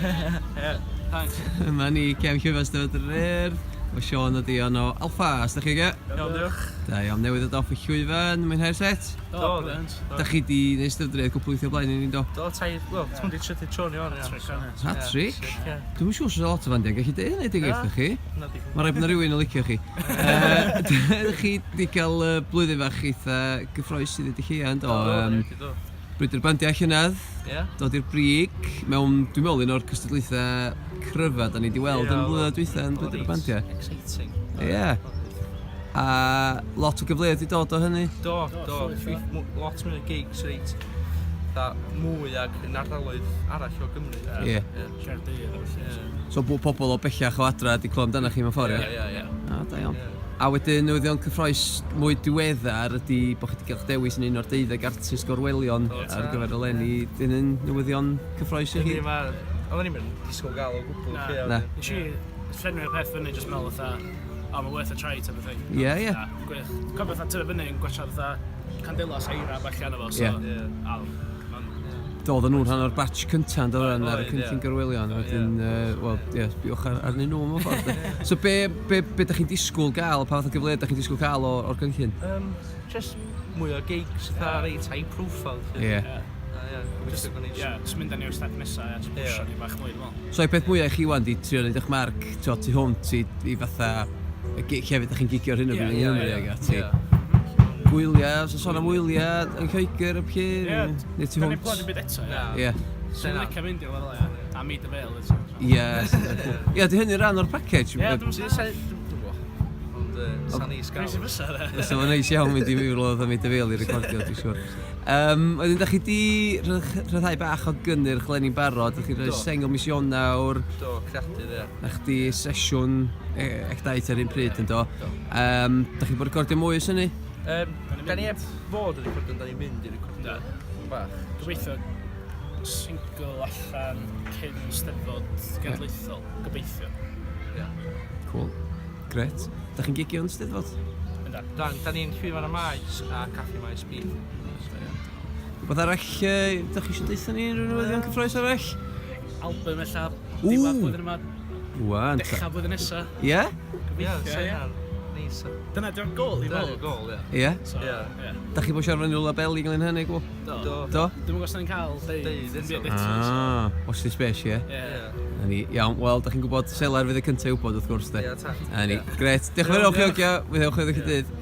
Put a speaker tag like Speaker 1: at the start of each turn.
Speaker 1: Yeah, thanks.
Speaker 2: Yma ni, cefn llwyfan Steddfod yr Urdd. Mae Siôn a Dion o Alffa, da chi oce?
Speaker 1: Iawn, diolch.
Speaker 2: Da iawn, newydd ddod off y llwyfan, mwynhau'r set?
Speaker 1: Do, brilliant.
Speaker 2: Da chi di neud Steddfod yr Urdd cwpl weithiau o blaen i ni, do?
Speaker 1: Do, tair, wel, ti'n mynd i trydydd tro ni o'n, ia.
Speaker 2: Hat-trick?
Speaker 1: Ie.
Speaker 2: Dwi'm yn siŵr os oes lot o fandiau'n gallu deud hynny, deud wrthoch chi.
Speaker 1: Na, di.
Speaker 2: Mae rhaid bod 'na rywun yn licio chi. Ydych chi 'di cael blwyddyn fach eitha gyffroes i ddweud y lleia, yn do?
Speaker 1: Do, do, do.
Speaker 2: Brwydr bandiau llynedd,
Speaker 1: yeah.
Speaker 2: dod i'r brig mewn, dwi'n meddwl, un o'r cystadlaethau cryfa da ni wedi weld yeah, yn y blynyddoedd dwytha yn brwydr y bandiau.
Speaker 1: Exciting.
Speaker 2: Ie. Yeah. A lot o gyfleoedd wedi dod o hynny?
Speaker 1: Do, do. do. Lot mwy o gigs reit da, mwy ag yn ardaloedd arall o Gymru.
Speaker 2: Ie.
Speaker 3: Caerdydd a felly.
Speaker 2: So bod pobl o bellach o adra wedi clywed amdanoch chi mewn ffordd,
Speaker 1: ie? Ie, ie, ie.
Speaker 2: O, da iawn. A wedyn newyddion cyffroes mwy diweddar ydy bod chi wedi cael eich dewis yn un o'r deuddeg artist gorwelion ar gyfer eleni. Dyn nhw'n newyddion cyffroes i chi?
Speaker 1: Yndi, ma... Oedden ni'n mynd disgwyl gael o gwbl.
Speaker 3: Na.
Speaker 2: Na.
Speaker 3: Nes i llenwi'r peth fyny, jyst meddwl fatha, o, mae'n worth a try type of thing.
Speaker 2: Ie, ie.
Speaker 3: Gwych. Cofio fatha tyfu fyny yn gwachio fatha candelas eira bach arno fo, so...
Speaker 2: Ie.
Speaker 3: A, ma'n...
Speaker 2: Doedden nhw'n rhan o'r batch cynta yn dod ar y
Speaker 1: Oedd,
Speaker 2: cynllun
Speaker 1: ie.
Speaker 2: gorwelion. Wedyn, wel, ie, sbiwch ar, arnyn nhw mewn ffordd. de. So be, be, be da chi'n disgwyl gael, pa fath o gyfleoedd da chi'n disgwyl cael o'r, or cynllun?
Speaker 1: Just mwy o gigs, fatha reit high profile.
Speaker 2: Ie.
Speaker 3: Ie.
Speaker 1: Ie, gobeithio gwneud
Speaker 3: Ie, jyst mynd â ni o'r step nesa, ie, jyst pwsio ni bach mwy, dwi'n meddwl.
Speaker 2: So y peth mwyaf i chi wan di trio neud eich marc t'o' tu hwnt i, i fatha y llefydd da chi'n gigio ar hyn o bryd yng Nghymru ag ati. Gwyliau, os oes sôn am wyliau yn Lloegr a p'lly,
Speaker 3: Ie,
Speaker 2: neu tu
Speaker 3: Da ni'n
Speaker 2: hwnt?
Speaker 3: plannu byd eto, ie.
Speaker 2: Ie.
Speaker 3: Swn i'n licio mynd i'r lefel, ie. A Maida Vale, eto.
Speaker 2: Ie. Ie, di hynny'n rhan o'r package?
Speaker 3: Ie, dwi'n
Speaker 1: Dwi'n gwybod. Ond sa'n neis gael.
Speaker 3: Crazy fysa, de.
Speaker 2: Fysa fo'n neis iawn mynd i rywle a Maida Vale i recordio, dwi'n siŵr. Wedyn, da chi di rhyddhau bach o gynnyrch leni'n barod, da chi rhoi sengl mis Ionawr.
Speaker 1: Do, creadur, ie.
Speaker 2: Na chdi sesiwn e, ec daith ar un pryd, yn do. Um, da chi bod recordio mwy ers hynny?
Speaker 1: Da ni heb fod yn recordio, da ni'n mynd i recordio. Bach.
Speaker 3: Gobeithio single allan cyn Steddfod Genedlaethol. Gobeithio.
Speaker 1: Yeah.
Speaker 2: Cool. Gret. Da chi'n gigio yn Steddfod?
Speaker 3: Yndan.
Speaker 1: Dan, da ni'n llwyfan y maes a caffi maes B. So, yeah.
Speaker 2: Rhywbeth arall, da chi eisiau deutha ni unrhyw newyddion cyffroes arall?
Speaker 3: Album ella diwedd blwyddyn yma,
Speaker 2: Wan.
Speaker 3: dechrau blwyddyn nesa.
Speaker 2: Ie?
Speaker 3: Gobeithio, ie.
Speaker 1: Neis.
Speaker 3: Dyna di'r gol i
Speaker 1: Dyna
Speaker 3: fod.
Speaker 1: di'r gol, ie.
Speaker 2: Ie?
Speaker 3: So,
Speaker 1: Ie.
Speaker 3: ie.
Speaker 2: Da chi bod siarad unrhyw labeli ynglyn hynny, gwbl?
Speaker 3: Do.
Speaker 1: Do.
Speaker 2: Do?
Speaker 3: Dwi'm yn gwybod os ni'n cael deud
Speaker 1: Deud eto.
Speaker 3: dim byd eto. so-
Speaker 2: Ah, watch this space, ie?
Speaker 3: Ie.
Speaker 1: Ie.
Speaker 2: Na ni, iawn, wel, da chi'n gwybod, selar fydd y cyntaf i wybod, wrth gwrs, de.
Speaker 1: Ie, ta.
Speaker 2: Na ni, gret. Diolch yn fawr iawn chi, ogia. Fydd ewch chi dydd.